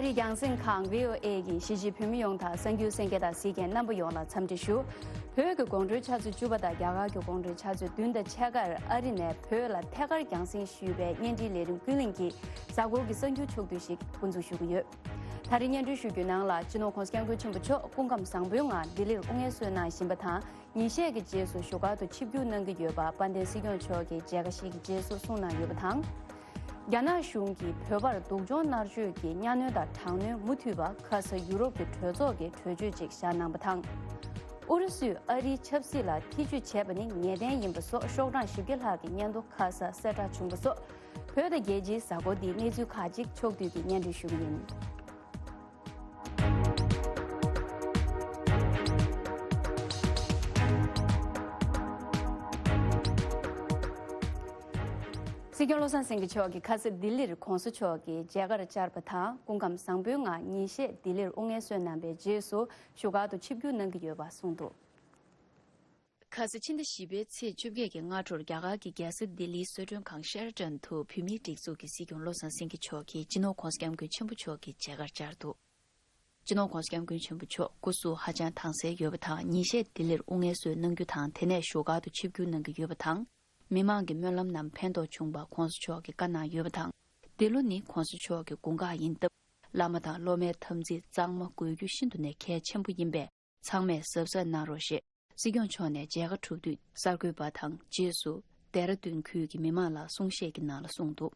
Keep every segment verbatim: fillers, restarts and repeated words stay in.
ཨ་རིའི་རྒྱང་སྲིང་ཁང་བྷི་ཨོ་ཨེ་གིས་གཞིས་བྱེས་བོད་མི་ཡོངས་དང་གསར་འགྱུར་གསན་མཁན་དང་གཟིགས་མཁན་རྣམ་པ་ཡོངས་ལ་འཚམས་འདྲི་ཞུ། བོད་ཀྱི་དགོང་དྲོའི་ཆུ་ཚོད་བཅུ་པ་དང་རྒྱ་གར་གྱི་དགོང་དྲོའི་ཆུ་ཚོད་བདུན་དང་ཕྱེད་ཀར་ཨ་རི་ནས་བོད་ལ་ཐད་ཀར་རྒྱང་སྲིང་ཞུས་པའི་བརྙན་འཕྲིན་ལས་རིམ་ཀུན་གླེང་གི་གཟའ་འཁོར་གྱི་གསར་འགྱུར་ཕྱོགས་བསྡུས་ཤིག་འགོ་འཛུགས་ཞུ་གི་ཡོད། ད་རིང་སྙན་སྒྲོན་ཞུ་རྒྱུའི་ནང་ལ་སྤྱི་ནོར་༸གོང་ས་༸སྐྱབས་མགོན་ཆེན་པོ་མཆོག་སྐུ་ཁམས་བཟང་པོའི་ངང་ལྡི་ལིར་དབུ་བརྙེས་གནང་བཞིན་པ་དང་། ཉིན་ཤས་ཀྱི་རྗེས་སུ་བཞུགས་སྒར་དུ་ཆིབས་བསྒྱུར་གནང་གི་ཡོད་པ་དཔལ་ལྡན་སྲིད་སྐྱོང་མཆོག་གིས་མཇལ་ཁ་ཞིག་གི་རྗེས་སུ་གསུངས་གནང་ཡོད་པ་དང་། རྒྱ་ནག་གཞུང་གིས་བོད་པར་སྡུག་སྦྱོང་མནར་གཅོད་ཀྱི་གཉའ་གནོན་དང་དྲག་གནོན་མུ་མཐུད་པ་ཁ་ས་ཡུ་རོབ་ཀྱི་གྲོས་ཚོགས་ཀྱིས་གྲོས་ཆོད་ཅིག་བཞག་གནང་པ་དང་། ཨུ་རུ་སུས་ཨ་རིའི་ཆབ་སྲིད་ལ་ཐེ་ཇུས་བྱས་པ་ནི་ངེས་གཏན་ཡིན་པ་སོགས་ཤོག་གྲངས་བཞི་བརྒྱ་ལྷག་གི་སྙན་ཐོ་ཁ་ས་གསལ་བསྒྲགས་བྱུང་བ་སོགས། བོད་དང་རྒྱལ་སྤྱིའི་གཟའ་འཁོར་འདིའི་གནས་ཚུལ་ཁག་ཅིག་ཕྱོགས་བསྡུས་ཀྱིས་སྙན་སྒྲོན་ཞུ་གི་ཡིན། སྲིད་སྐྱོང་བློ་བཟང་སེང་གེ་མཆོག་གིས་ཁ་ས་ལྡི་ལིར་༸གོང་ས་མཆོག་གི་མཇལ་ཁར་བཅར་བ་དང་སྐུ་ཁམས་བཟང་པོའི་ངང་ཉིན་ཤས་ལྡི་ལིར་དབུ་བརྙེས་སོན་གནང་པའི་རྗེས་སུ་བཞུགས་སྒར་དུ་ཆིབས་བསྒྱུར་གནང་གི་ཡོད་པ་གསུངས་འདུག། ཁ་ས་ཕྱི་ཟླ་བཞི་པའི་ཚེས་བཅོ་བརྒྱད་ཀྱི་སྔ་དྲོར་རྒྱ་གར་གྱི་རྒྱལ་ས་ལྡི་ལིའི་གསོལ་མགྲོན་ཁང་ཤེ་ར་ཏན་དུ་བོད་མིའི་སྒྲིག་འཛུགས་ཀྱི་སྲིད་སྐྱོང་བློ་བཟང་སེང་གེ་མཆོག་གིས་སྤྱི་ནོར་༸གོང་ས་༸སྐྱབས་མགོན་ཆེན་པོ་མཆོག་གི་མཇལ་ཁར་བཅར་འདུག། སྤྱི་ནོར་༸གོང་ས་༸སྐྱབས་མགོན་ཆེན་པོ་མཆོག་སྐུ་གཟུགས་ཧ་ཅང་དྭངས་གསལ་ཡོད་པ་དང་ཉིན་ཤས་ལྡི་ལིར་དབུ་བརྙེས་སོན་གནང་རྒྱུ་དང་དེ་ནས་བཞུགས་སྒར་དུ་ཆིབས་བསྒྱུར་གནང་གི་ཡོད་པ་དང་། མི་མང་གི་སྨོན་ལམ་རྣམས་ཕན་ཐོགས་བྱུང་བར་༸གོང་ས་མཆོག་གིས་བཀའ་གནང་ཡོད་པ་དང་། འདི་ལོ་ནི་༸གོང་ས་མཆོག་གི་དགུང་ཁག་ཡིན་སྟབས། བླ་མ་དང་སློབ་མའི་དམ་ཚིག་གཙང་མ་དགོས་རྒྱུ་ཤིན་ཏུ་ནས་གལ་ཆེན་པོ་ཡིན་པས། ཚང་མས་གཟབ་གཟབ་གནང་རོགས་ཞེས་སྲིད་སྐྱོང་མཆོག་ནས་མཇལ་ཁ་གྲུབ་དུས་གསར་འགོད་པ་དང་རྗེས་སུ་ལྡེ་ར་ལྡུན་ཁུལ་གྱི་མི་མང་ལ་གསུང་བཤད་ཀྱི་ནང་ལ་གསུངས་འདུག།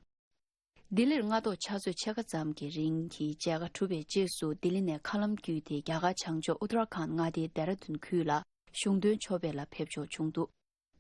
ལྡི་ལིར་སྔ་ཐོག་ཆུ་ཚོད་ཕྱེད་ཀ་ཙམ་གྱི་རིང་གི་མཇལ་ཁ་གྲུབ་པའི་རྗེས་སུ་ལྡི་ལི་ནས་མཁའ་ལམ་བརྒྱུད་དེ་རྒྱ་གར་བྱང་ཕྱོགས་ཨུ་ཏར་ཁཱན་མངའ་སྡེའི་ལྡེ་ར་ལྡུན་ཁུལ་ལ་གཞུང་དོན་ཆོ་པ་ལ་ཕེབས་འབྱོར་བྱུང་འདུག།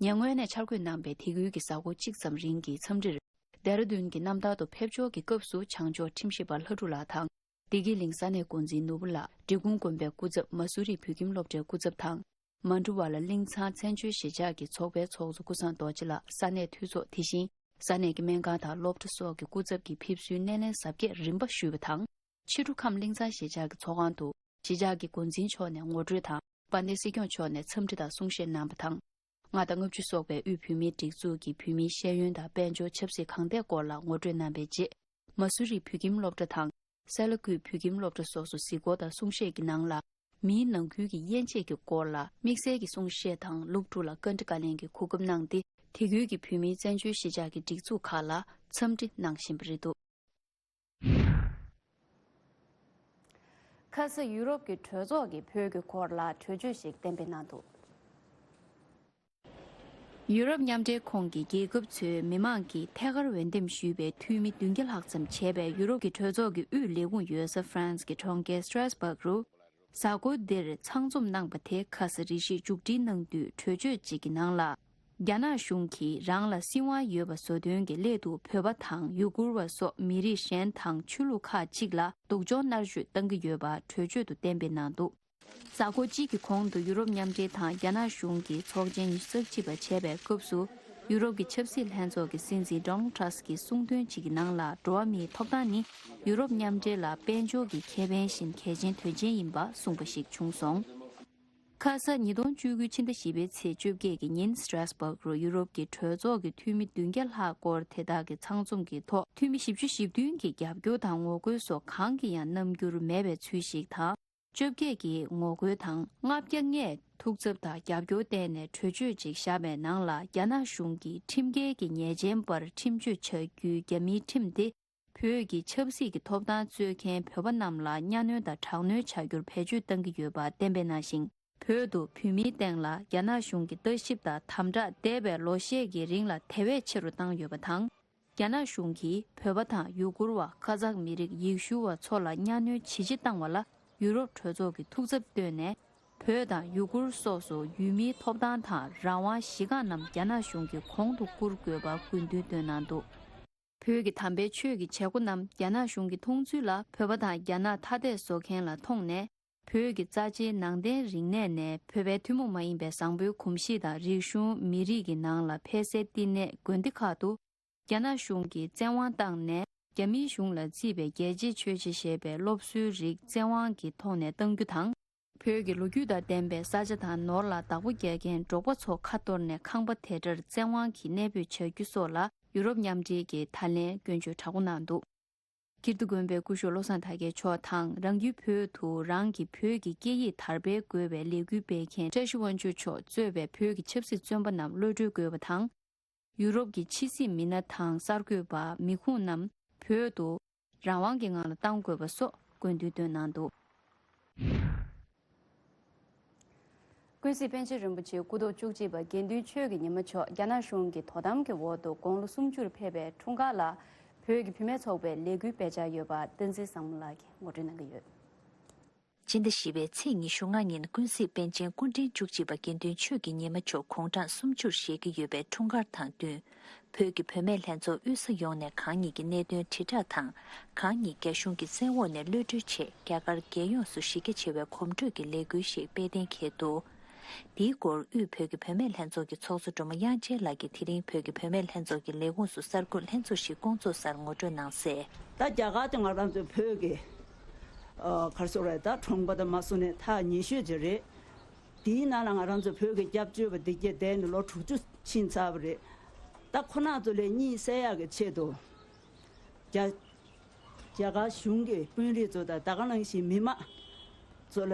ཉེ་སྔོན་ནས་འཆར་འགོད་གནང་པའི་དེ་ཁུལ་གྱི་གཟའ་འཁོར་གཅིག་ཙམ་རིང་གི་འཚམས་འདྲིར། ལྡེ་ར་ལྡུན་གྱི་གནམ་ཐང་དུ་ཕེབས་འབྱོར་གྱི་སྐབས་སུ་བྱང་ཕྱོགས་ཁྲིམས་ཞིབ་པ་ལྷ་ཕྲུག་ལགས་དང་། བདེ་སྐྱིད་གླིང་ས་གནས་འགོ་འཛིན་ནོར་བུ་ལགས། འབྲི་གུང་དགོན་པའི་སྐུ་ཚབ་མ་སུ་རི་བོད་ཁྱིམ་སློབ་གྲྭའི་སྐུ་ཚབ་དང་། མན་གྲུ་ཝ་ལ་གླིང་ཚང་བཙན་བྱོལ་གཞིས་ཆགས་ཀྱི་ཚོགས་པའི་ཚོགས་གཙོ་ཀུན་བཟང་རྡོ་རྗེ་ལགས། ས་གནས་འཐུས་ཚོགས། དེ་བཞིན་ས་གནས་ཀྱི་སྨན་ཁང་དང་སློབ་གྲྭ་སོགས་ཀྱི་སྐུ་ཚབ་ཀྱིས་ཕེབས་བསུའི་སྣེ་ལེན་གཟབ་རྒྱས་རིམ་པ་ཞུས་པ་དང་། ཕྱི་དྲོ་ཁམས་གླིང་ཚང་གཞིས་ཆགས་ཀྱི་ཚོགས་ཁང་དུ་གཞིས་ཆགས་ཀྱི་འགོ་འཛིན་མཆོག་ནས་ངོ་སྤྲོད་དང་། དཔལ་ལྡན་སྲིད་སྐྱོང་མཆོག་ནས་འཚམས་འདྲི་དང་གསུང་བཤད་གནང་བ་དང་། ལྔ་དང་ལྔ་བཅུ་སོགས་པའི་དབུས་བོད་མིའི་སྒྲིག་འཛུགས་ཀྱི་བོད་མིའི་ཤེས་ཡོན་དང་དཔལ་འབྱོར་ཆབ་སྲིད་གང་ཐད་སྐོར་ལ་ངོ་སྤྲོད་གནང་པའི་རྗེས། མ་སུ་རི་བོད་ཁྱིམ་སློབ་གྲྭ་དང་། སེ་ལ་ཀུའི་བོད་ཁྱིམ་སློབ་གྲྭ་སོགས་སུ་གཟིགས་སྐོར་དང་གསུང་བཤད་ཀྱི་ནང་ལ། མིའི་ནང་ཁུལ་གྱི་དབྱེ་འབྱེད་ཀྱི་སྐོར་ལ་དམིགས་བསལ་གྱི་གསུང་བཤད་དང་སློབ་ཕྲུག་ལ་བཀའ་འདྲི་བཀའ་ལན་གྱི་གོ་སྐབས་གནང་སྟེ། དེ་ཁུལ་གྱི་བོད་མིའི་བཙན་བྱོལ་གཞིས་ཆགས་ཀྱི་སྒྲིག་འཛུགས་ཁག་ལ་འཚམས་འདྲི་གནང་བཞིན་པ་རེད་འདུག། ཁ་ས་ཡུ་རོབ་ཀྱི་གྲོས་ཚོགས་ཀྱིས་བོད་ཀྱི་སྐོར་ལ་གྲོས་ཆོད་ཞིག་གཏན་འབེབས་གནང་འདུག། ཡུ་རོབ་མཉམ་འབྲེལ་ཁོངས་ཀྱི་རྒྱལ་ཁབ་ཚོའི་མི་མང་གིས་ཐད་ཀར་འོས་འདེམས་ཞུས་པའི་འཐུས་མི་བདུན་བརྒྱ་ལྷག་ཙམ་བྱས་པའི་ཡུ་རོབ་ཀྱི་གྲོས་ཚོགས་ཀྱི་དབུས་ལས་ཁུངས་ཡོད་ས་ཧྥ་རན་སི་གི་གྲོང་ཁྱེར་སི་ཏྲ་སྦུག་རུ། གཟའ་འཁོར་འདིར་ཚང་འཛོམས་གནང་པ་དེ་ཁ་ས་རེ་ཞིག་མཇུག་སྒྲིལ་གནང་དུས་གྲོས་ཆོད་ཅིག་གི་ནང་ལ། རྒྱ་ནག་གཞུང་གིས་རང་ལ་སྲིད་དབང་ཡོད་པ་བཟོ་དོན་གྱི་སླད་དུ་བོད་པ་དང་ཡུ་གུར་བ་སོགས་མི་རིགས་གཞན་དང་ཆོས་ལུགས་ཁག་ཅིག་ལ་སྡུག་སྦྱོང་མནར་གཅོད་གཏང་གི་ཡོད་པ་གྲོས་ཆོད་དུ་གཏན་འབེབས་གནང་འདུག། གཟའ་འཁོར་གཅིག་གི་གོང་དུ་ཡུ་རོབ་མཉམ་འབྲེལ་དང་རྒྱ་ནག་གཞུང་གིས་ཚོགས་ཆེན་ཉི་ཤུ་རྩ་གཅིག་པ་བྱས་པའི་སྐབས་སུ། ཡུ་རོབ་ཀྱི་ཆབ་སྲིད་ལྷན་ཚོགས་ཀྱི་སྲིད་འཛིན་ཌོ་ནལ་ཊྲམ་གྱིས་གསུངས་དོན་གཅིག་གི་ནང་ལ། འགྲོ་བ་མིའི་ཐོབ་ཐང་ནི་ཡུ་རོབ་མཉམ་འབྲེལ་ལ་དཔལ་འབྱོར་གྱི་ཁེ་ཕན་བཞིན་གལ་ཆེན་དོན་ཆེན་ཡིན་པ་གསུངས་པ་ཞིག་བྱུང་སོང་། ཁ་ས་ཉིས་སྟོང་བཅུ་དགུ་ཕྱི་ཟླ་བཞི་པའི་ཚེས་བཅོ་བརྒྱད་ཀྱི་ཉིན་སི་ཏྲ་སྦུག་རུ་ཡུ་རོབ་ཀྱི་གྲོས་ཚོགས་ཀྱི་འཐུས་མི་བདུན་བརྒྱ་ལྷག་སྐོར་དེ་དག་གི་ཚང་འཛོམས་ཀྱི་ཐོག་འཐུས་མི་བཞི་བཅུ་ཞེ་བདུན་གྱིས་རྒྱབ་སྐྱོར་དང་ངོ་རྒོལ་སོགས་གང་གི་ཡང་རྣམ་འགྱུར་མེད་པའི་ཚུལ་ཞིག་དང་། བཅོ་བརྒྱད་ཀྱིས་ངོ་རྒོལ་དང་ལྔ་བརྒྱ་ལྔས་ཐུགས་འཚབ་དང་རྒྱབ་སྐྱོར་བསྟན་ནས་གྲོས་ཆོད་ཅིག་བཞག་པའི་ནང་ལ། རྒྱ་ནག་གཞུང་གིས་ཁྲིམས་འགལ་གྱི་ཉེས་ཅན་པར་ཁྲིམས་གཅོད་བྱ་རྒྱུའི་རྒྱ་མིའི་ཁྲིམས་དེ། བོད་ཀྱི་ཆབ་སྲིད་ཀྱི་ཐོབ་ཐང་རྩོད་མཁན་བོད་པ་རྣམས་ལ་གཉའ་གནོན་དང་དྲག་གནོན་བྱ་རྒྱུར་བེད་སྤྱོད་གཏང་གི་ཡོད་པ་གཏན་འབེབས་གནང་ཞིང་། བོད་དུ་བོད་མིའི་སྟེང་ལ་རྒྱ་ནག་གཞུང་གི་ལྟ་ཞིབ་དང་དམ་དྲག་འདས་པའི་ལོ་ཤས་ཀྱི་རིང་ལ་དེ་བས་ཆེ་རུ་བཏང་ཡོད་པ་དང་། རྒྱ་ནག་གཞུང་གིས་བོད་པ་དང་ཡུ་གུར་བ། ཁ་ཛག་མི་རིགས། ཡེ་ཤུ་བ་ཚོ་ལ་གཉའ་གནོན་ཇི་ཆེ་བཏང་བ་ལ་ཡུ་རོབ་གྲོས་ཚོགས་ཀྱིས་ཐུགས་འཚབ་བཏོན་ནས། བོད་དང་ཡུ་གུར་སོགས་སུ་ཡུལ་མིའི་ཐོབ་ཐང་དང་རང་དབང་གཞི་རྐང་རྣམས་རྒྱ་ནག་གཞུང་གིས་གོང་དུ་བཀུར་དགོས་པར་དགོས་འདུན་བཏོན་གནང་འདུག། བོད་ཀྱི་དམ་པའི་ཆོས་ཀྱི་བྱེད་སྒོ་རྣམས་རྒྱ་ནག་གཞུང་གིས་མཐོང་ཚུལ་ལ། བོད་པ་དང་རྒྱ་ནག་ཐ་དད་བཟོ་མཁན་ལ་མཐོང་ནས། བོད་ཀྱི་རྩ་ཆེའི་ནང་བསྟན་རིག་གནས་ནས་བོད་པའི་ཐུན་མོང་མ་ཡིན་པའི་བཟང་པོའི་གོམས་གཤིས་དང་། རིག་གཞུང་། མི་རིགས་ཀྱི་ནང་ལ་ཕལ་སེལ་བསྟི་གནས་དགོན་སྡེ་ཁག་ཏུ་རྒྱ་ནག་གཞུང་གིས་བཙན་དབང་བཏང་ནས། རྒྱ་མིའི་གཞུང་ལ་བརྩིས་པའི་རྒྱལ་གཅེས་ཆོས་གཅེས་ཞེས་པའི་སློབ་གསོའི་རིགས་བཙན་དབང་གི་ཐོག་ནས་གཏང་རྒྱུ་དང་། བོད་ཀྱི་ལོ་རྒྱུས་དང་ལྡན་པའི་ས་ཆ་དང་ནོར་ལ་བདག་པོ་རྒྱག་མཁན་འབྲོག་པ་ཚོ་ཁ་གཏོར་ནས་ཁང་པ་དེ་འདྲར་བཙན་དབང་གིས་གནས་སྤོས་བྱ་རྒྱུ་སོགས་ལ་ཡུ་རོབ་མཉམ་འབྲེལ་གྱིས་ད་ལན་སྐྱོན་བརྗོད་དྲག་པོ་གནང་འདུག། ཀིརྟི་དགོན་པའི་སྐུ་ཞབས་བློ་བཟང་དར་རྒྱས་མཆོག་དང་། རང་ཡུལ་བོད་དུ་རང་གི་བོད་ཀྱི་སྐད་ཡིག་དར་སྤེལ་དགོས་པའི་ལས་འགུལ་སྤེལ་མཁན་བཀྲ་ཤིས་དབང་ཕྱུག་མཆོག་གཙོས་པའི་བོད་ཀྱི་ཆབ་སྲིད་བཙོན་པ་རྣམས་གློད་གྲོལ་དགོས་པ་དང་། ཡུ་རོབ་ཀྱི་ཕྱི་སྲིད་མི་སྣ་དང་གསར་འགོད་པ། མི་ཁུངས་རྣམས་བོད་དུ་རང་དབང་གི་ངང་ལ་གཏང་དགོས་པ་སོགས་དགོས་འདུན་བཏོན་གནང་འདུག་ཀུན་གཟིགས་པཎ་ཆེན་རིན་པོ་ཆེ་སྐུ་ཐོག་བཅུ་གཅིག་པ་དགེ་འདུན་ཆོས་ཀྱི་ཉི་མ་མཆོག་རྒྱ་ནག་གཞུང་གི་དོ་དམ་གྱི་འོག་ཏུ་དགུང་ལོ་སུམ་ཅུར་ཕེབས་པའི་འཁྲུངས་སྐར་ལ་བོད་ཀྱི་བུད་མེད་ཚོགས་པས་ལས་འགུལ་སྤེལ་འཆར་ཡོད་པ་བསྟན་འཛིན་བཟང་མོ་ལགས་ཀྱིས་ངོ་སྤྲོད་གནང་གི་ཡོད། སྤྱི་ཟླ་བཞི་པའི་ཚེས་ཉི་ཤུ་ལྔ་ཉིན་ཀུན་གཟིགས་པཎ་ཆེན་སྐུ་ཕྲེང་བཅུ་གཅིག་པ་དགེ་འདུན་ཆོས་ཀྱི་ཉི་མ་མཆོག་དགུང་གྲངས་སུམ་ཅུར་བཞེས་ཀྱི་ཡོད་པའི་འཁྲུངས་སྐར་དང་བསྟུན། བོད་ཀྱི་བུད་མེད་ལྷན་ཚོགས་དབུས་ས་ཡོངས་ནས་གང་ཉིད་ཀྱི་གནད་དོན་དྲིལ་བསྒྲགས་དང་། གང་ཉིད་རྒྱ་གཞུང་གི་བཙན་འོག་ནས་གློད་གྲོལ་ཆེད་རྒྱ་གར་རྒྱལ་ཡོངས་སུ་གཞི་རྒྱ་ཆེ་བའི་གོམ་བགྲོད་ཀྱི་ལས་འགུལ་ཞིག་སྤེལ་གཏན་འཁེལ་འདུག་འདིའི་སྐོར་དབུས་བོད་ཀྱི་བུད་མེད་ལྷན་ཚོགས་ཀྱི་ཚོགས་གཙོ་སྒྲོལ་མ་དབྱངས་ཅན་ལགས་ཀྱིས་དེ་རིང་བོད་ཀྱི་བུད་མེད་ལྷན་ཚོགས་ཀྱི་ལས་ཁུངས་སུ་གསར་འགོད་ལྷན་ཚོགས་ཤིག་བསྐོང་ཚོགས་སར་ངོ་སྤྲོད་གནང་གསལ། ད་རྒྱ་གར་དེ་ང་རང་ཚོའི་བོད་ཀྱི་ཨ་ག་རེ་ཟེར་དགོས་རེད། ད་གྲོང་པ་དང་མ་སུ་ནས་ཐག་ཉེ་ཤོས་ཅིག་རེད། དེའི་ནང་ལ་ང་རང་ཚོ་བོད་ཀྱི་སྐྱབས་བཅོལ་བ་འདི་གྱད་བསྡད་ནས་ལོ་དྲུག་ཅུ་ཕྱིན་ཚར་བ་རེད། ད་ཁོ་རང་ཚོ་ལ་གཉིད་སད་ཡག་གི་ཆེད་དུ་རྒྱ་རྒྱ་གར་གཞུང་གི་དཔོན་རིགས་ཚོ་དང་ད་ག་ནང་བཞིན་མི་མང་ཚོ་ལ་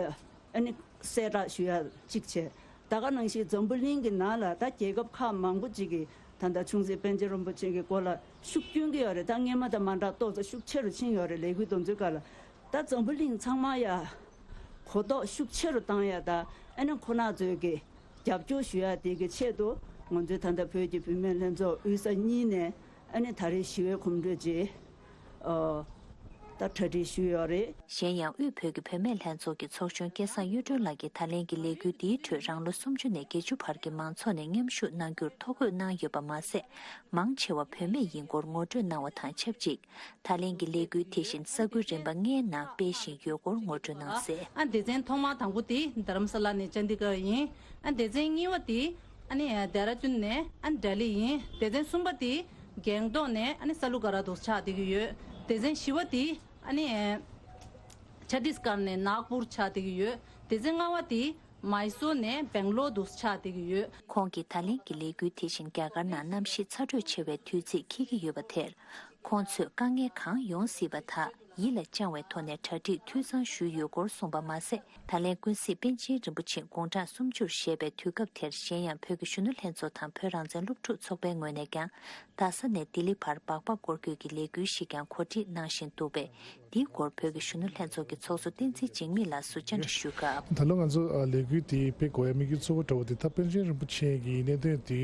ཨ་ནི་གསལ་བསྒྲགས་ཞུ་ཡག་གཅིག་བྱས། ད་ག་ནང་བཞིན་འཛམ་བུ་གླིང་གི་ནང་ལ་ད་རྒྱལ་ཁབ་ཁག་མང་པོ་ཅིག་གིས་ད་ལྟ་ཆུང་སྲིད་པཎ་ཆེན་རིན་པོ་ཆེ་གི་སྐོར་ལ་ཤུགས་སྐྱོན་གྱི་ཡོད་རེད། ད་སྔོན་མ་དང་མ་འདྲ་ཏོག་ཙམ་ཤུགས་ཆེ་རུ་ཕྱིན་ཡོད་རེད། ལས་འགུལ་དེ་ཚོའི་སྐབས་ལ་ད་འཛམ་བུ་གླིང་ཚང་མ་ཡ་གོ་རྟོགས་ཤུགས་ཆེ་རུ་བཏང་ཡ་ད་ཨ་ནི་ཁོ་རང་ཚོའི་གི་རྒྱབ་སྐྱོར་ཞུ་ཡ་དེ་གི་ཆེད་དུ་ང་ཚོའི་ད་ལྟ་བོད་ཀྱི་བུད་མེད་ལྷན་ཚོགས་དབུས་ས་གཉིས་ནས་ཨ་ནི་ད་རེས་ཞི་བའི་གོམ་བགྲོད་ཅིག་ཨ་ད་གྲ་སྒྲིག་ཞུས་ཡོད་རེད། གཞན་ཡང་དབུས་བོད་ཀྱི་བུད་མེད་ལྷན་ཚོགས་ཀྱི་ཚོགས་གཞོན་སྐལ་བཟང་གཡུ་སྒྲོན་ལགས་ཀྱིས་ད་ལན་གྱི་ལས་འགུལ་འདིའི་ཁྲོད་རང་ལོ་སུམ་ཅུ་ནས་བརྒྱད་ཅུ་བར་གྱི་མང་ཚོགས་ནས་མཉམ་ཞུགས་གནང་རྒྱུར་ཐོ་འགོད་གནང་ཡོད་པ་མ་ཟད། མང་ཆེ་བ་བུད་མེད་ཡིན་སྐོར་ངོ་སྤྲོད་གནང་བ་དང་ཆབས་ཅིག་ད་ལན་གྱི་ལས་འགུལ་དེ་བཞིན་ས་ཁུལ་རིམ་པ་ལྔའི་ནང་སྤེལ་བཞིན་ཡོད་སྐོར་ངོ་སྤྲོད་གནང་གསལ། ཨ་སྡེ་ཚན་ཐོག་མ་དང་པོ་དེ་རྡ་རམ་ས་ལ་ནས་ཅན་དི་གར་ཡིན། ཨ་སྡེ་ཚན་གཉིས་པ་དེ་ཨ་ནི་ལྡེ་ར་ལྡུན་ནས་ཨ་ལྡི་ལི་ཡིན། སྡེ་ཚན་གསུམ་པ་དེ་གྷེང་ཏོག་ནས་ཨ་ནི་ས་ལུ་ག་ར་དུ་ཆགས་བསྡད་ཀྱི་ཡོད། སྡེ་ཚན་བཞི་པ་དེ་ཨ་ནི་ཆ་ཏིས་གར་ནས་ནཱག་པུར་ཆགས་བསྡད་ཀྱི་ཡོད། སྡེ་ཚན་ལྔ་པ་དེ་མའི་སོར་ནས་སྦེང་ལོར་དུ་ཆགས་བསྡད་ཀྱི་ཡོད། ཁོང་གིས་ད་ལན་གྱི་ལས་འགུལ་དེ་བཞིན་རྒྱ་གར་ནང་གནམ་གཤིས་ཚ་དྲོད་ཆེ་བའི་དུས་ཚིགས་འཁེལ་གྱི་ཡོད་པ་དེར། ཁོང་ཚོས་དཀའ་ངལ་གང་ཡོང་སྲིད་པ་དག་ཡིད་ལ་བཅངས་བའི་ཐོག་ནས་གྲ་སྒྲིག་འཐུས་ཚང་ཞུས་ཡོད་སྐོར་གསུངས་པ་མ་ཟད། ད་ལན་ཀུན་གཟིགས་པཎ་ཆེན་རིན་པོ་ཆེ་དགུང་གྲངས་སུམ་ཅུར་བཞེས་པའི་དུས་སྐབས་དེར་གཞན་ཡང་བོད་ཀྱི་གཞོན་ནུ་ལྷན་ཚོགས་དང་བོད་རང་བཙན་སློབ་ཕྲུག་ཚོགས་པའི་ངོས་ནས་ཀྱང་རྡ་ས་ནས་ལྡི་ལི་བར་སྦག་སྦག་སྐོར་སྐྱོད་ཀྱི་ལས་འགུལ་ཞིག་ཀྱང་གོ་སྒྲིག་གནང་བཞིན་འདུག་པས། འདིའི་སྐོར་བོད་ཀྱི་གཞོན་ནུ་ལྷན་ཚོགས་ཀྱི་ཚོགས་གཙོ་བསྟན་འཛིན་འཇིགས་མེད་ལགས་སུ་བཅར་འདྲི་ཞུས་སྐབས། ད་ལོ་ང་ཚོ་ཨ་ལས་འགུལ་དེ་སྤེལ་དགོས་ཡ་དམིགས་ཡུལ་གཙོ་བོ་འདྲ་བོ་དེ་ད་པཎ་ཆེན་རིན་པོ་ཆེ་གི་གནད་དོན་དེ་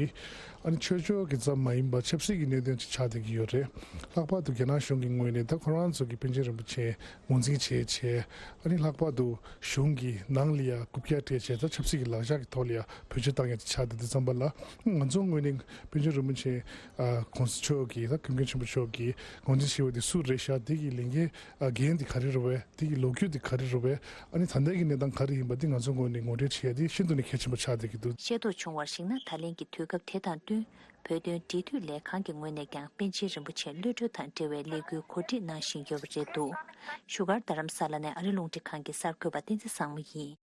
ཨ་ནི་ཆོས་ཕྱོགས་ཀྱི་ཙམ་མ་ཡིན་པར་ཆབ་སྲིད་ཀྱི་གནད་དོན་ཅིག་ཆགས་བསྡད་ཀྱི་ཡོད་རེད། ལྷག་པར་དུ་རྒྱ་ནག་གཞུང་གི་ངོས་ནས་ད་ཁོ་རང་ཚོ་གི་པཎ་ཆེན་རིན་པོ་ཆེ་ངོས་འཛིན་བྱས་བྱས། ཨ་ནི་ལྷག་པར་དུ་གཞུང་གི་ནང་ལ་ཡ་རྐུབ་བཀྱག་སྤྲད་བྱས། ད་ཆབ་སྲིད་ཀྱི་ལག་ཆ་གི་ཐོག་ལ་ཡ་བེད་སྤྱོད་བཏང་ཡ་ཅིག་ཆགས་བསྡད་དུས་ཙམ་པ་ལ། ང་ཚོ་ངོས་ནས་པཎ་ཆེན་རིན་པོ་ཆེ་ཨ་༸གོང་ས་མཆོག་གིས་ད་ཀུན་མཁྱེན་ཆེན་པོ་མཆོག་གིས་ངོས་འཛིན་བྱས་པ་དེ་སུ་རེད་ཤག་དེ་གི་ལས་འགན་ཨ་འགན་དེ་ག་རེ་རེད་པས། དེ་གི་ལོ་རྒྱུས་དེ་ག་རེ་རེད་པས། ཨ་ནི་ད་ལྟའི་གི་གནས་སྟངས་ག་རེ་ཡིན་པ་དེ་ང་ཚོ་ངོས་ནས་ངོ་སྤྲོད་བྱེད་ཡ་དེ་ཤིན་ཏུ་ནས་གལ་ཆེན་པོ་ཆགས་བསྡད་ཀྱི་འདུག་ཤེས་རྟོགས་བྱུང་བར་གཞིགས་ན། ད་ལན་གྱི་དུས་སྐབས་དེ་དང་བསྟུན། བོད་དོན་འབྲེལ་མཐུད་ལས་ཁང་གི་ངོས་ནས་ཀྱང་པཎ་ཆེན་རིན་པོ་ཆེ་གློད་གྲོལ་དང་འབྲེལ་བའི་ལས་འགུལ་གོ་སྒྲིག་གནང་བཞིན་ཡོད་པ་རེད་འདུག་བཞུགས་སྒར་རྡ་རམ་ས་ལ་ནས་ཨ་རི་རླུང་འཕྲིན་ཁང་གི་གསར་འགོད་པ་བསྟན་འཛིན་བཟང་མོ་ཡིན།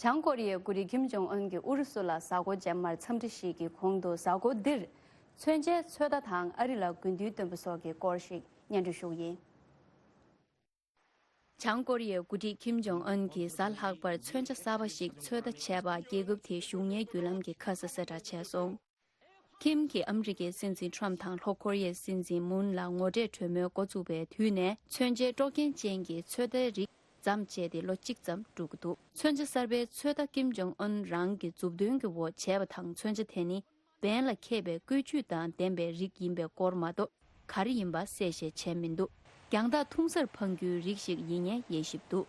བྱང་ཀོ་རི་ཡའི་འགོ་ཁྲིད་ཀིམ་ཇོང་ཨུན་གྱིས་ཨུ་རུ་སུ་ལ་གཟའ་འཁོར་རྗེས་མར་འཚམས་འདྲི་ཞིག་གི་གོང་དུ། གཟའ་འཁོར་འདིར་མཚོན་ཆའི་ཚོད་ལྟ་དང་ཨ་རི་ལ་དགོས་འདུན་བཏོན་པ་སོགས་ཀྱི་སྐོར་ཞིག་སྙན་སྒྲོན་ཞུ་གི་ཡིན། བྱང་ཀོ་རི་ཡའི་འགོ་ཁྲིད་ཀིམ་ཇོང་ཨུན་གྱིས་གཟའ་ལྷག་པར་མཚོན་ཆ་གསར་པ་ཞིག་ཚོད་ལྟ་བྱས་པ། རྒྱལ་ཁབ་དེའི་གཞུང་གཉེར་བརྒྱུད་ལམ་གྱི་ཁ་ས་གསལ་བསྒྲགས་བྱས་སོང་། ཁིམ་གྱིས་ཨ་མི་རི་ཀའི་སྲིད་འཛིན་ཁྲོམ་དང་ལྷོ་ཀོ་རི་ཡའི་སྲིད་འཛིན་མུན་ལ་ངོ་འཕྲད་གྲོས་མོལ་འགོ་བཙུགས་པའི་དུས་ནས། མཚོན་ཆའི་དཀྲོག་རྐྱེན་ཅན་གྱི་ཚོད་ལྟའི་རིགས་ཙམ་བྱས་ཏེ་ལོ་གཅིག་ཙམ་འགྲོ་གི་འདུག་མཚོན་ཆ་གསར་པའི་ཚོད་ལྟ་ཀིམ་ཇོང་ཨུན་རང་གི་མཛུབ་སྟོན་གྱི་འོག་བྱས་པ་དང་། མཚོན་ཆ་དེ་ནི་འབེན་ལ་འཁེལ་བའི་བཀོལ་ཆུས་དང་ལྡན་པའི་རིགས་ཡིན་པའི་སྐོར་མ་གཏོགས་ག་རེ་ཡིན་པ་གསལ་བཤད་བྱས་མི་འདུག་རྒྱང་ཐག་ཐུང་སར་འཕང་རྒྱུའི་རིགས་ཤིག་ཡིན་ངེས་ཡེ་ཞིབ་འདུག་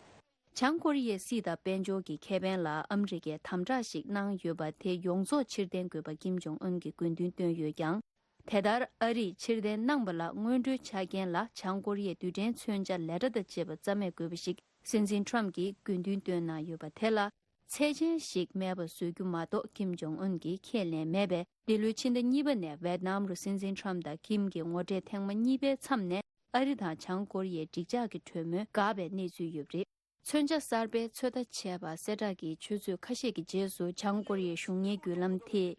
བྱང་ཀོ་རི་ཡའི་སྲིད་དང་དཔལ་འབྱོར་གྱི་ཁེ་ཕན་ལ་ཨ་མི་རི་ཀས་དམ་དྲག་ཞིག་གནང་ཡོད་པ་དེ་ཡོངས་རྫོགས་ཕྱིར་འཐེན་དགོས་པ་ཀིམ་ཇོང་ཨུན་གྱིས་དགོས་འདུན་བཏོན་ཡོད་ཀྱང་། དེ་ལྟར་ཨ་རིས་ཕྱིར་འཐེན་གནང་བ་ལ་སྔོན་འགྲོའི་ཆ་རྐྱེན་ལ་བྱང་ཀོ་རི་ཡའི་རྡུལ་ཕྲན་མཚོན་ཆ་ལས་གྲྭ་དང་བཅས་པ་རྩ་མེད་དགོས་པ་ཞིག་སྲིད་འཛིན་ཁྲོམ་གྱིས་དགོས་འདུན་བཏོན་གནང་ཡོད་པ་དེ་ལ་ཚད་ཆེན་ཞིག་མེད་པ་བཟོ་རྒྱུ་མ་གཏོགས། ཀིམ་ཇོང་ཨུན་གྱིས་ཁས་ལེན་མེད་པས། འདི་ལོའི་ཕྱི་ཟླ་གཉིས་པ་ནས་ཝེད་ནམ་རུ་སྲིད་འཛིན་ཁྲོམ་དང་ཀིམ་གྱི་ངོ་འཕྲད་ཐེངས་མ་གཉིས་པའི་མཚམས་ནས་ཨ་རི་དང་བྱང་ཀོ་རི་ཡའི་འགྲིག་འཇགས་ཀྱི་གྲོས་མོལ་འགག་པའི་གནས་ཚུལ་ཡོད་པ་རེད། མཚོན་ཆ་གསར་པའི་ཚོད་ལྟ་བྱས་པ་གསལ་བསྒྲགས་ཀྱི་ཆུ་ཚོད་ཁ་ཤས་ཀྱི་རྗེས་སུ་བྱང་ཀོ་རི་ཡའི་གཞུང་གཉེར་བརྒྱུད་ལམ་དེས།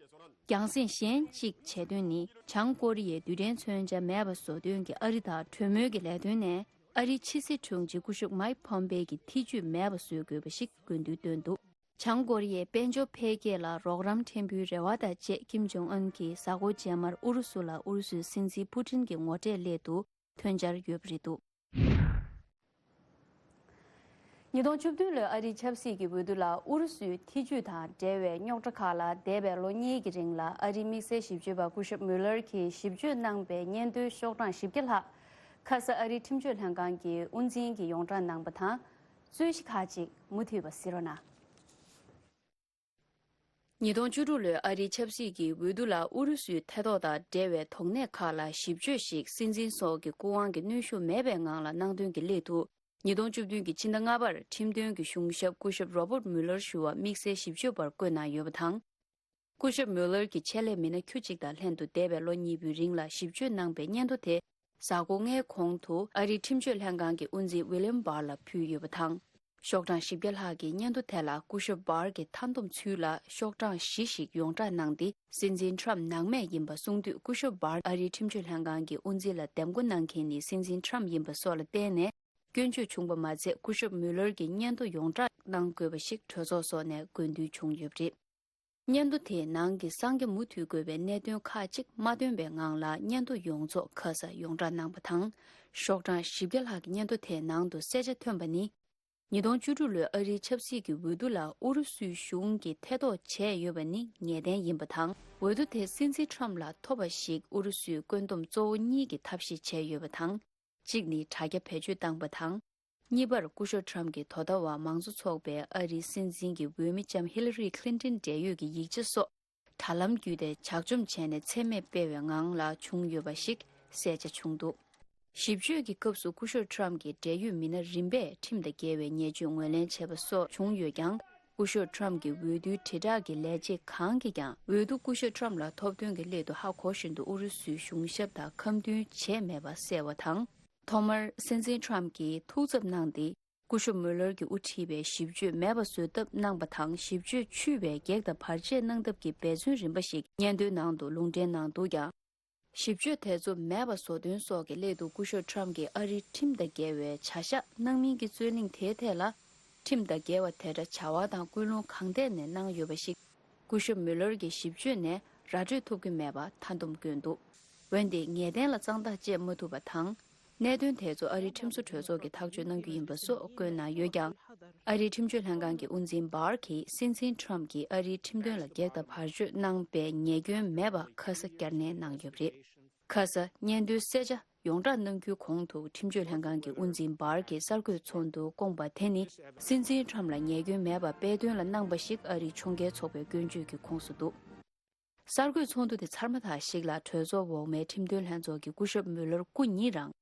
རྒྱང་སྲིང་གཞན་གཅིག་བྱེད་དོན་ནི། བྱང་ཀོ་རི་ཡས་རྡུལ་ཕྲན་མཚོན་ཆ་མེད་པ་བཟོ་དོན་གྱི་ཨ་རི་དང་གྲོས་མོལ་གྱི་ལས་དོན་ནས། ཨ་རིའི་ཕྱི་སྲིད་དྲུང་ཆེ་སྐུ་ཞབས་མཱིག་ཕོམ་པེ་གྱི་ཐེ་ཇུས་མེད་པ་བཟོ་དགོས་པ་ཞིག་དགོས་འདུན་བཏོན་འདུག། བྱང་ཀོ་རི་ཡས་དཔལ་འབྱོར་འཕེལ་རྒྱས་ལ་རོགས་རམ་ཕྲན་བུའི་རེ་བ་དང་བཅས། ཀིམ་ཇོང་ཨུན་གྱིས་གཟའ་འཁོར་རྗེས་མར་ཨུ་རུ་སུ་ལ་ཨུ་རུ་སུའི་སྲིད་འཛིན་ཕུ་ཊིན་གྱི་ངོ་འཕྲད་སླད་དུ་ཐོན་འཆར་ཡོད་པ་རེད་འདུག། ཉིས་སྟོང་བཅུ་བདུན་ལོའི་ཨ་རིའི་ཆབ་སྲིད་ཀྱི་འོས་བསྡུ་ལ་ཨུ་རུ་སུའི་ཐེ་ཇུས་དང་འབྲེལ་བའི་རྙོག་དྲ་ཁག་ལ། འདས་པའི་ལོ་གཉིས་ཀྱི་རིང་ལ་ཨ་རིའི་དམིགས་བསལ་ཞིབ་དཔྱོད་པ་སྐུ་ཞབས་མུ་ལར་གྱིས་ཞིབ་དཔྱོད་གནང་པའི་སྙན་ཐོའི་ཤོག་གྲངས་བཞི་བརྒྱ་ལྷག་ཁ་ས་ཨ་རིའི་ཁྲིམས་དཔྱོད་ལྷན་ཁང་གི་དབུ་འཛིན་གྱིས་ཡོངས་གྲགས་གནང་པ་དང་། རྩོད་གཞི་ཁག་ཅིག་མུ་མཐུད་པ་གཟིགས་རོགས་གནང་། ཉིས་སྟོང་བཅུ་དྲུག་ལོའི་ཨ་རིའི་ཆབ་སྲིད་ཀྱི་འོས་བསྡུ་ལ་ཨུ་རུ་སུའི་ཐེ་གཏོགས་དང་འབྲེལ་བའི་དོགས་གནས་ཁག་ལ་ཞིབ་དཔྱོད་ཞིག་སྲིད་འཛིན་སོགས་ཀྱི་སྐུ་དབང་གི་གནོན་ཤུགས་མེད་པའི་ངང་ལ་གནང་དོན་གྱི་སླད་དུ། ཉིས་སྟོང་བཅུ་བདུན་གྱི་ཕྱི་ཟླ་ལྔ་པར་ཁྲིམས་དོན་གྱི་གཞུང་ཞབས་སྐུ་ཞབས་རོ་བྷརྟ་མུ་ལར་ཞུ་བ་དམིགས་བསལ་ཞིབ་དཔྱོད་པར་བསྐོས་གནང་ཡོད་པ་དང་། སྐུ་ཞབས་མུ་ལར་གྱི་ཆེད་ལས་མི་སྣ་ཁྱུ་གཅིག་དང་ལྷན་དུ་འདས་པའི་ལོ་གཉིས་པོའི་རིང་ལ་ཞིབ་དཔྱོད་གནང་པའི་སྙན་ཐོ་དེ། གཟའ་འཁོར་ལྔའི་གོང་དུ་ཨ་རིའི་ཁྲིམས་དཔྱོད་ལྷན་ཁང་གི་དབུ་འཛིན་ཝི་ལིམ་བྷར་ལ་ཕུལ་ཡོད་པ་དང་། ཤོག་གྲངས་བཞི་བརྒྱ་ལྷག་གི་སྙན་ཐོ་དེ་ལ་སྐུ་ཞབས་བྷར་གྱིས་མཐའ་སྡོམ་ཚུལ་ལ་ཤོག་གྲངས་བཞི་ཞིག་ཡོངས་གྲགས་གནང་སྟེ། སྲིད་འཛིན་ཁྲམ་ནང་མེད་ཡིན་པ་གསུངས་དུས། སྐུ་ཞབས་བྷར་ཨ་རིའི་ཁྲིམས་དཔྱོད་ལྷན་ཁང་གི་དབུ་འཛིན་ལ་འདེམས་བསྐོ་གནང་མཁན་ནི་སྲིད་འཛིན་ཁྲམ་ཡིན་པ་སོགས་ལ་བརྟེན་ནས། སྐྱོན་བརྗོད་བྱུང་པ་མ་ཚད། སྐུ་ཞབས་མུ་ལར་གྱི་སྙན་ཐོ་ཡོངས་གྲགས་གནང་དགོས་པ་ཞིག་གྲོས་ཚོགས་སོགས་ནས་དགོས་འདུན་བྱུང་ཡོད་པ་རེད། སྙན་ཐོ་དེའི་ནང་གི་གསང་རྒྱ་མུ་མཐུད་དགོས་པའི་གནད་དོན་ཁག་ཅིག་མ་བཏོན་པའི་ངང་ལ། སྙན་ཐོ་ཡོངས་རྫོགས་ཁ་ས་ཡོངས་གྲགས་གནང་པ་དང་། ཤོག་གྲངས་བཞི་བརྒྱ་ལྷག་གི་སྙན་ཐོ་དེའི་ནང་དུ་གསལ་ཆ་ཐོན་པ་ནི། ཉིས་སྟོང་བཅུ་དྲུག་ལོའི་ཨ་རིའི་ཆབ་སྲིད་ཀྱི་འོས་བསྡུ་ལ་ཨུ་རུ་སུའི་གཞུང་གིས་ཐེ་གཏོགས་བྱས་ཡོད་པ་ནི་ངེས་གཏན་ཡིན་པ་དང་། འོས་བསྡུ་དེ་སྲིད་འཛིན་ཁྲམ་ལ་ཐོབ་པ་ཞིག་ཨུ་རུ་སུས་བཀོད་འདོམས་གཙོ་བོ་གཉིས་ཀྱི་ཐབས་ཤེས་བྱས་ཡོད་པ་དང་། གཅིག་ནི་དྲ་རྒྱ་བེད་སྤྱོད་བཏང་པ་དང་། གཉིས་པར་སྐུ་ཞབས་ཁྲམ་གྱི་དོ་ཟླ་བ་མང་གཙོ་ཚོགས་པའི་ཨ་རིའི་སྲིད་འཛིན་གྱི་འོས་མི་ལྕམ་ཧི་ལ་རི་ཁི་ལིན་ཏོན་འབྲེལ་ཡོད་ཀྱི་ཡིག་ཆ་སོགས། དྲ་ལམ་བརྒྱུད་དེ་ཇག་བཅོམ་བྱས་ནས་མཚན་སྨད་སྤེལ་བའི་ངང་ལ་བྱུང་ཡོད་པ་ཞིག་གསལ་ཆ་བྱུང་འདུག། ཞིབ་དཔྱོད་ཀྱི་སྐབས་སུ་སྐུ་ཞབས་ཁྲམ་གྱི་འབྲེལ་ཡོད་མི་སྣ་རིམ་པས་ཁྲིམས་དང་འགལ་བའི་ཉེས་སྤྱོད་ངོས་ལེན་བྱས་པ་སོགས་བྱུང་ཡོད་ཀྱང་། སྐུ་ཞབས་ཁྲམ་གྱི་འོས་བསྡུའི་དྲིལ་བསྒྲགས་ཀྱི་ལས་བྱེད་གང་གིས་ཀྱང་། འོས་བསྡུ་སྐུ་ཞབས་ཁྲམ་ལ་ཐོབ་དོན་གྱི་སླད་དུ་ཧ་གོ་བཞིན་དུ་ཨུ་རུ་སུའི་གཞུང་ཞབས་དང་ཁ་མཐུན་བྱས་མེད་པ་གསལ་བ་དང་། ཐོག་མར་སྲིད་འཛིན་ཁྲམ་གྱིས་ཐུགས་འཚབ་གནང་སྟེ། སྐུ་ཞབས་མུ་ལར་གྱིས་དབུ་ཁྲིད་པའི་ཞིབ་དཔྱོད་མེད་པ་བཟོ་ཐབས་གནང་པ་དང་། ཞིབ་དཔྱོད་འཆུས་པའི་གེགས་དང་བར་ཆད་གནང་ཐབས་ཀྱི་འབད་བརྩོན་རིམ་པ་ཞིག་སྙན་ཐོའི་ནང་དུ་ལུང་འདྲེན་གནང་འདུག་ཀྱང་། ཞིབ་དཔྱོད་དེ་ཚོ་མེད་པ་བཟོ་དོན་སོགས་ཀྱི་སླད་དུ་སྐུ་ཞབས་ཁྲམ་གྱིས་ཨ་རིའི་ཁྲིམས་དང་འགལ་བའི་བྱ་གཞག་གནང་མིན་གྱི་རྩོད་གླེང་དེའི་ཐད་ལ། ཁྲིམས་དང་འགལ་བ་དེ་འདྲ་བྱ་བ་དང་ཀུན་སློང་གང་ཐད་ནས་གནང་ཡོད་པ་ཞིག་སྐུ་ཞབས་མུ་ལར་གྱི་ཞིབ་དཔྱོད་ནས་ར་སྤྲོད་ཐུབ་ཀྱི་མེད་པ་མཐའ་སྡོམ་བཀོད་འདུག། འོན་ཏེ་ངེས་གཏན་ལ་གཙང་ཐག་བཅད་མ་ཐུབ་པ་དང་། གནད་དོན་དེ་ཚོ་ཨ་རིའི་ཁྲིམས་བཟོ་གྲོས་ཚོགས་ཀྱིས་ཐག་གཅོད་གནང་རྒྱུ་ཡིན་པ་སོགས་བཀོད་གནང་ཡོད་ཀྱང་། ཨ་རིའི་ཁྲིམས་དཔྱོད་ལྷན་ཁང་གི་དབུ་འཛིན་བྷར་གྱིས་སྲིད་འཛིན་ཁྲམ་གྱིས་ཨ་རིའི་ཁྲིམས་དོན་ལ་གེགས་དང་བར་གཅོད་གནང་པའི་ཉེས་སྐྱོན་མེད་པ་ཁ་ས་བསྐྱར་ནན་གནང་ཡོད་པ་རེད། ཁ་ས་སྙན་ཐོའི་གསལ་ཆ་ཡོངས་བསྒྲགས་གནང་རྒྱུའི་གོང་དུ། ཁྲིམས་དཔྱོད་ལྷན་ཁང་གི་དབུ་འཛིན་བྷར་གྱིས་གསར་འགོད་ཚོགས་འདུར་བསྐོངས་པ་དེ་ནི། སྲིད་འཛིན་ཁྲམ་ལ་ཉེས་སྐྱོན་མེད་པ་སྤེལ་དོན་ལ་གནང་པ་ཞིག་ཨ་རིའི་ཕྱོགས་འགལ་ཚོགས་པའི་སྐྱོན་བརྗོད་ཀྱི་ཁོངས་སུ་འདུག། གསར་འགོད་ཚོགས་འདུ་དེ་ཚར་མ་ཐག་ཞིག་ལ། གྲོས་ཚོགས་འོག་མའི་ཁྲིམས་དོན་ལྷན་ཚོགས་ཀྱི་སྐུ་ཞབས་མུ་ལར་སྐུ་ཉིད་རང་།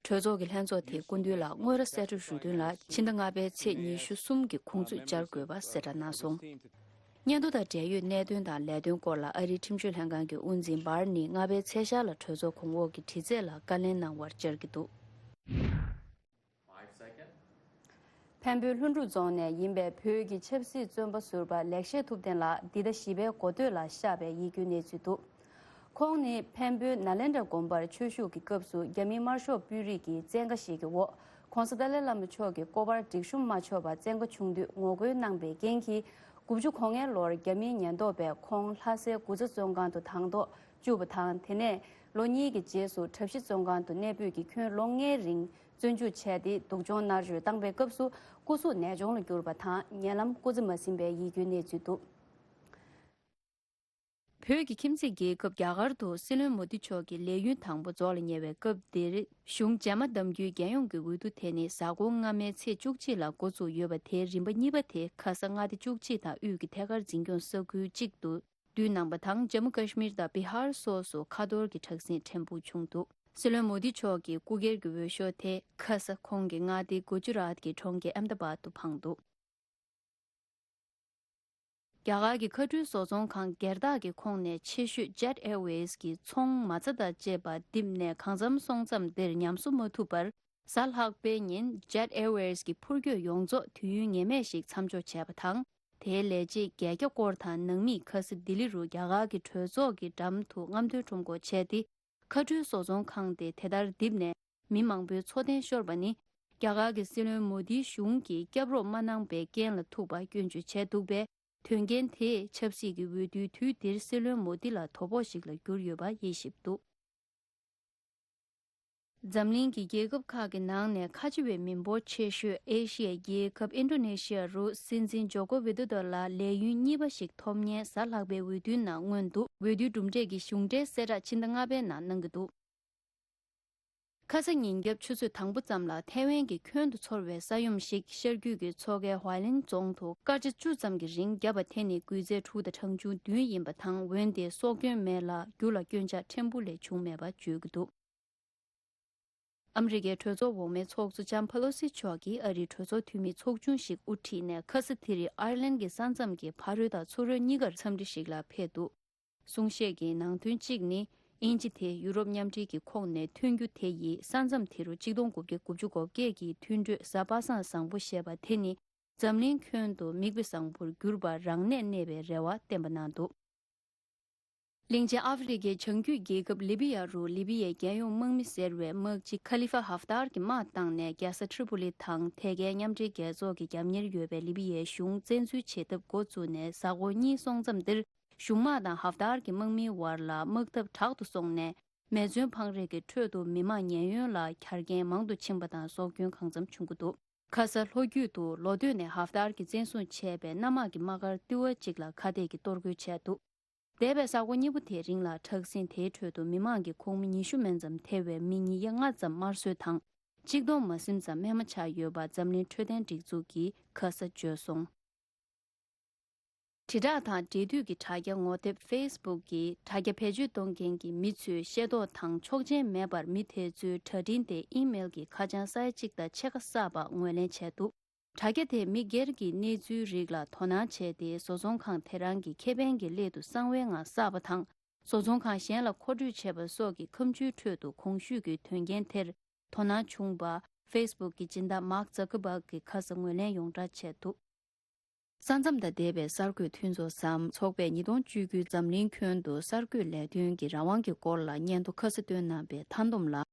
གྲོས་ཚོགས་ཀྱི་ལྷན་ཚོགས་དེའི་སྐུ་མདུན་ལ་དངོས་ར་གསལ་བསྒྲགས་ཞུ་དོན་ལ། ཕྱི་ཟླ་ལྔ་པའི་ཚེས་ཉི་ཤུ་གསུམ་གྱི་དགོངས་ཚུལ་བཅར་དགོས་པ་གསལ་བསྒྲགས་གནང་སོང་། སྙན་ཐོ་དང་འབྲེལ་ཡོད་གནད་དོན་དང་ལས་དོན་སྐོར་ལ་ཨ་རིའི་ཁྲིམས་དཔྱོད་ལྷན་ཁང་གི་དབུ་འཛིན་བྷར་ནི་ལྔ་པའི་ཚེས་ཤར་ལ་གྲོས་ཚོགས་གོང་འོག་གི་དྲི་རྩད་ལ་བཀའ་ལན་གནང་བར་བཅར་གྱི་འདུག། འཕན་པོའི་ལྷུན་གྲུབ་རྫོང་ནས་ཡིན་པའི་བོད་ཀྱི་ཆབ་སྲིད་བཙོན་པ་ཟུར་པ་ལེགས་བཤད་ཐུབ་བསྟན་ལགས་འདི་ཟླ་བཞི་པའི་འགོ་སྟོད་ལ་གཤགས་པའི་ཡིད་སྐྱོའི་གནས་ཚུལ་འདུག། ཁོང་ནི་འཕན་པོའི་ནཱ་ལེནྡྲ་དགོན་པར་ཆོས་ཞུགས་ཀྱི་སྐབས་སུ་རྒྱ་མིའི་དམར་ཤོག་དཔོན་རིགས་ཀྱི་བཙན་བཀའ་ཞིག་གི་འོག་༧གོང་ས་ཏཱ་ལའི་བླ་མ་མཆོག་གི་སྐོར་པར་སྒྲིག་གཤོམ་མ་ཆོག་པར་བཙན་བཀའ་བྱུང་དུས་ངོ་རྒོལ་གནང་པའི་རྐྱེན་གྱིས། དགུ་བཅུ་གོ་ལྔའི་ལོར་རྒྱ་མིའི་ཉེན་རྟོག་པས་ཁོང་ལྷ་སའི་གུ་ཙ་བཙོན་ཁང་དུ་དང་ཐོག་བཅུག་པ་དང་། དེ་ནས་ལོ་གཉིས་ཀྱི་རྗེས་སུ་གྲྭ་བཞི་བཙོན་ཁང་དུ་གནས་སྤོས་ཀྱིས་ཁྱོན་ལོ་ལྔའི་རིང་བཙོན་འཇུག་བྱས་ཏེ། སྡུག་སྦྱོང་མནར་གཅོད་བཏང་པའི་སྐབས་སུ་སྐུ་གཟུགས་ནད་གཅོང་ལ་གྱུར་པ་དང་། ཉེ་ལམ་སྐུ་ཚེ་མ་ཟིན་པའི་ཡིད་སྐྱོའི་གནས་ཚུལ་འདུག། བོད་ཀྱི་ཁྱིམ་མཚེས་རྒྱལ་ཁབ་རྒྱ་གར་དུ་སྲིད་བློན་མོ་དི་མཆོག་གི་ལས་ཡུན་དང་པོ་རྫོགས་ལ་ཉེ་བའི་སྐབས་འདིར། གཞུང་རྗེས་མ་བདམས་རྒྱུའི་རྒྱལ་ཡོངས་ཀྱི་འོས་བསྡུ་དེ་ནི་གཟའ་འཁོར་སྔ་མའི་ཚེས་བཅུ་གཅིག་ལ་འགོ་བཙུགས་ཡོད་པ་དེའི་རིམ་པ་གཉིས་པ་དེ་ཁ་ས་མངའ་སྡེ་བཅུ་གཅིག་དང་དབུས་ཀྱི་ཐད་ཀར་འཛིན་སྐྱོང་ས་ཁུལ་གཅིག་ཏུ་བསྡུས་གནང་པ་དང་། ཇམ་མུ་ཀ་ཤི་མིར་དང་བི་ཧར་སོགས་སུ་ཁ་ཐོར་གྱི་དྲག་ཟིང་ཕྲན་བུ་བྱུང་འདུག། སྲིད་བློན་མོ་དི་མཆོག་གི་སྐུ་སྒེར་གྱི་འོས་ཤོག་དེ་ཁ་ས་ཁོང་གི་མངའ་སྡེ་གུ་ཇུ་རཱཏ་ཀྱི་གྲོང་ཁྱེར་ཨེམ་དཱ་བཱད་དུ་འཕངས་འདུག། རྒྱ་གར་གྱི་མཁའ་འགྲུལ་བཟོ་ཚོང་ཁང་སྒེར་བདག་གི་ཁོངས་ནས་ཆེ་ཤོས་Jet Airways་གྱི་ཚོང་མ་རྩ་དང་བཅས་པ་རྡིབ་ནས་གང་འཚམ་སོང་མཚམས་འདིར་ཉམས་གསོ་མ་ཐུབ་པར། གཟའ་ལྷག་པའི་ཉིན་Jet Airways་གྱི་འཕུར་སྐྱོད་ཡོངས་རྫོགས་དུས་ཡུན་ངེས་མེད་ཞིག་མཚམས་འཇོག་བྱས་པ་དང་། དེའི་ལས་བྱེད་བརྒྱད་བརྒྱ་སྐོར་དང་ནང་མིས་ཁ་སང་ལྡི་ལི་རུ་རྒྱ་གར་གྱི་གྲོས་ཚོགས་ཀྱི་འགྲམ་དུ་རྔམ་སྟོན་ཁྲོམ་སྐོར་བྱས་ཏེ། མཁའ་འགྲུལ་བཟོ་ཚོང་ཁང་དེ་དེ་ལྟར་རྡིབ་ནས་མི་མང་པོའི་འཚོ་རྟེན་ཤོར་བ་ནི། རྒྱ་གར་གྱི་སྲིད་བློན་མོ་དིའི་གཞུང་གིས་སྐྱབས་རོགས་མ་གནང་པའི་རྐྱེན་ལ་ཐུག་པ་སྐྱོན་བརྗོད་བྱས་འདུག་པས། དོན་རྐྱེན་དེས་ཆབ་སྲིད་ཀྱི་འོས་བསྡུའི་དུས་འདིར་སྲིད་བློན་མོ་དི་ལ་དོ་ཕོག་ཞིག་ལ་གྱུར་ཡོད་པ་དབྱེ་ཞིབ་འདུག་འཛམ་གླིང་གི་རྒྱལ་ཁབ་ཁག་གི་ནང་ནས་ཁ་ཆེ་བའི་མི་འབོར་ཆེ་ཤོས་ཨེ་ཤི་ཡའི་རྒྱལ་ཁབ་ཨིན་ཌོ་ནེ་ཤི་ཡ་རུ་སྲིད་འཛིན་ཇོ་ཀོ་ཝི་དོ་དོ་ལ་ལས་ཡུན་གཉིས་པ་ཞིག་ཐོབ་མཁན་གཟའ་ལྷག་པའི་འོས་བསྡུའི་ནང་མངོན་འདུག་འོས་བསྡུའི་གྲུབ་འབྲས་ཀྱི་གཞུང་འབྲེལ་གསལ་བསྒྲགས་ཕྱི་ཟླ་ལྔ་པའི་ནང་གནང་གི་འདུག་ཁ་ས་ཉིན་རྒྱབ་ཆུ་ཚོད་དང་པོ་ཙམ་ལ་ཐའེ་ཝན་གྱི་ཁྱོན་དུ་ཚོར་བའི་ས་ཡོམ་ཞིག་ཤར་རྒྱུད་ཀྱི་མཚོ་ཁའི་ཧྭ་ལིན་རྫོང་དུ་སྐར་ཆ་བཅུ་ཙམ་གྱི་རིང་བརྒྱབ་པ་དེ་ནི་སྒུལ་ཚད་དྲུག་དང་གྲངས་ཆུང་བདུན་ཡིན་པ་དང་། འོན་ཏེ་སྲོག་སྐྱོན་མེད་ལ། རྒྱུ་ལ་སྐྱོན་ཆག་ཕྲན་བུ་ལས་བྱུང་མེད་པ་བརྗོད་ཀྱི་འདུག་ཨ་མི་རི་ཀའི་གྲོས་ཚོགས་འོག་མའི་ཚོགས་གཙོ་ལྕམ་ཕ་ལོ་སི་མཆོག་གིས་ཨ་རིའི་གྲོས་ཚོགས་འཐུས་མི་ཚོགས་ཆུང་ཞིག་དབུ་ཁྲིད་ནས་ཁ་ས་དེ་རིང་ཨའི་ལན་གྱི་ས་མཚམས་ཀྱི་ཕ་རོལ་དང་ཚུ་རོལ་གཉིས་ཀར་འཚམས་འདྲི་ཞིག་ལ་ཕེབས་འདུག་གསུང་བཤད་ཀྱི་ནང་དོན་གཅིག་ནི། དབྱིན་ཇི་དེ་ཡུ་རོབ་མཉམ་འབྲེལ་གྱི་ཁོངས་ནས་ཐོན་རྒྱུ་དེ་ཡིས་ས་མཚམས་དེ་རུ་གཅིག་སྟོང་དགུ་བརྒྱ་དགུ་བཅུ་གོ་བརྒྱད་ཀྱི་མཐུན་གྲོས་གཟའ་པ་སངས་བཟང་པོ་ཞེས་པ་དེ་ནི། འཛམ་གླིང་ཁྱོན་དུ་མིག་དཔེ་བཟང་པོར་གྱུར་པར་རང་གནས་གནས་པའི་རེ་བ་བརྟན་པ་གནང་འདུག་གླིང་ཆེན་ཨ་ཧྥེ་རི་ཁའི་བྱང་རྒྱུད་རྒྱལ་ཁབ་ལི་བི་ཡ་རུ་ལི་བི་ཡའི་རྒྱལ་ཡོངས་དམག་མི་ཟེར་བའི་དམག་སྤྱི་ཁ་ལི་ཧྥ་ཧབ་ཏར་གྱིས་དམག་བཏང་ནས་རྒྱལ་ས་ཁྲི་པུ་ལི་དང་དེ་གའི་མཉམ་འབྲེལ་རྒྱལ་ཚོགས་ཀྱི་རྒྱབ་གཉེར་ཡོད་པའི་ལི་བི་ཡའི་གཞུང་བཙན་འཛུལ་བྱེད་ཐབས་འགོ་བཙུགས་ནས་གཟའ་འཁོར་གཉིས་སོང་མཚམས་འདིར། གཞུང་དམག་དང་ཧབ་ཏར་གྱི་དམག་མིའི་བར་ལ་དམག་འཐབ་དྲག་ཏུ་སོང་ནས། མེ་མཚོན་འཕང་རིས་ཀྱི་ཁྲོད་དུ་མི་མང་ཉེན་གཡོལ་ལ་འཁྱར་མཁན་མང་དུ་ཕྱིན་པ་དང་སྲོག་སྐྱོན་གང་འཚམ་བྱུང་གི་འདུག་ཁ་ས་ལྷོ་རྒྱུད་དུ་ལོ་སྟོད་ནས་ཧབ་ཏར་གྱིས་བཙན་བཟུང་བྱས་པའི་གནམ་དམག་གི་དམག་སྒར་ལྟེ་བ་གཅིག་ལ་ཁ་གཏད་ཀྱིས་གཏོར་རྒོལ་བྱས་འདུག་འདས་པའི་གཟའ་འཁོར་གཉིས་པོ་དེའི་རིང་ལ་དྲག་ཟིང་དེའི་ཁྲོད་དུ་མི་མང་གི་ཁོངས་མི་ཉི་ཤུ་མན་ཙམ་ཐེ་བའི་མི་ཉིས་བརྒྱ་ལྔ་ཙམ་དམར་གསོད་དང་། གཅིག་སྟོང་མ་ཟིན་ཙམ་རྨས་མ་ཆགས་ཡོད་པ་འཛམ་གླིང་འཕྲོད་བསྟེན་སྒྲིག་འཛུགས་ཀྱིས་ཁ་ས་བརྗོད་སོང་། དྲིལ་བསྒྲགས་དང་འབྲེལ་མཐུད་ཀྱི་དྲ་རྒྱ་ངོ་དེབ་ཕེ་སི་བུག་གིས་དྲ་རྒྱ་བེད་སྤྱོད་གཏོང་མཁན་གྱི་མི་ཚོས་ཤེས་རྟོགས་དང་ཆོག་མཆན་མེད་པར་མི་དེ་ཚོའི་དྲ་འཕྲིན་དེ་ཨི་མེལ་གྱི་ཁ་བྱང་ས་ཡ་གཅིག་དང་ཕྱེད་ཀ་བསགས་པ་ངོས་ལེན་བྱས་འདུག་དྲ་རྒྱ་དེས་མི་སྒེར་གྱི་གནས་ཚུལ་རིགས་ལ་དོ་སྣང་བྱས་ཏེ། བཟོ་ཚོང་ཁང་དེ་རང་གི་ཁེ་ཕན་གྱི་སླད་དུ་གསང་བའི་ངང་བསགས་པ་དང་། བཟོ་ཚོང་ཁང་གཞན་ལ་མཁོ་སྤྲོད་བྱས་པ་སོགས་ཀྱི་ཁ་མཆུའི་ཁྲོད་དུ་གོང་ཞུས་ཀྱི་དོན་རྐྱེན་དེར་དོ་སྣང་བྱུང་བ། ཕེ་སི་བུག་གི་སྦྱིན་བདག་མཱག་ཛ་ཀར་བྷག་གིས་ཁ་ས་ངོས་ལེན་ཡོངས་བསྒྲགས་བྱས་འདུག་ས་མཚམས་དང་འདས་པའི་གསར་འགོད་མཐུན་ཚོགས་སམ་ཚོགས་པས་ཉིས་སྟོང་བཅུ་དགུའི་འཛམ་གླིང་ཁྱོན་དུ་གསར་འགོད་ལས་དོན་གྱི་རང་དབང་གི་སྐོར་ལ་སྙན་ཐོ་ཁ་གསལ་བཏོན་གནང་པའི་མཐའ་བསྡོམས་ལ།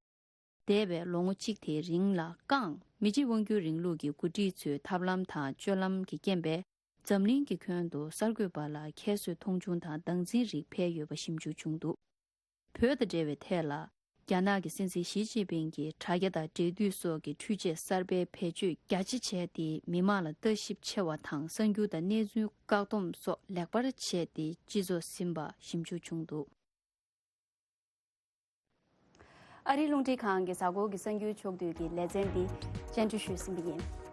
འདས་པའི་ལོ་ངོ་གཅིག་དེའི་རིང་ལ་ཀང་མི་གཅིག་དབང་སྒྱུར་རིང་ལུགས་ཀྱི་འགོ་ཁྲིད་ཚོའི་ཐབས་ལམ་དང་སྤྱོད་ལམ་གྱི་རྐྱེན་པས། འཛམ་གླིང་གི་ཁྱོན་དུ་གསར་འགོད་པ་ལ་ཁྱད་གསོད་མཐོང་ཆུང་དང་སྡང་འཛིན་རིགས་འཕེལ་ཡོད་པ་ཞིབ་འཇུག་བྱུང་འདུག་བོད་དང་འབྲེལ་བའི་ཐད་ལ། རྒྱ་ནག་གི་སྲིད་འཛིན་ཞི་ཅིན་ཕིང་གིས་དྲ་རྒྱ་དང་འབྲེལ་མཐུད་སོགས་ཀྱི་འཕྲུལ་ཆས་གསར་པའི་བེད་སྤྱོད་རྒྱ་ཆེ་བྱས་ཏེ། མི་མང་ལ་ལྟ་ཞིབ་ཆེ་བ་དང་གསར་འགྱུར་དང་གནས་ཚུལ་བཀག་སྡོམ་སོགས་ལེགས་པར་བྱས་ཏེ་སྤྱི་ཚོགས་ཟིན་པ་ཞིབ་འཇུག་བྱུང་འདུག་ཨ་རིའི་རླུང་འཕྲིན་ཁང་གི་གཟའ་འཁོར་གྱི་གསར་འགྱུར་ཕྱོགས་བསྡུས་ཀྱི་ལེ་ཚན་འདི་སྤྱན་འབུལ་ཞུས་ཟིན་པ་ཡིན།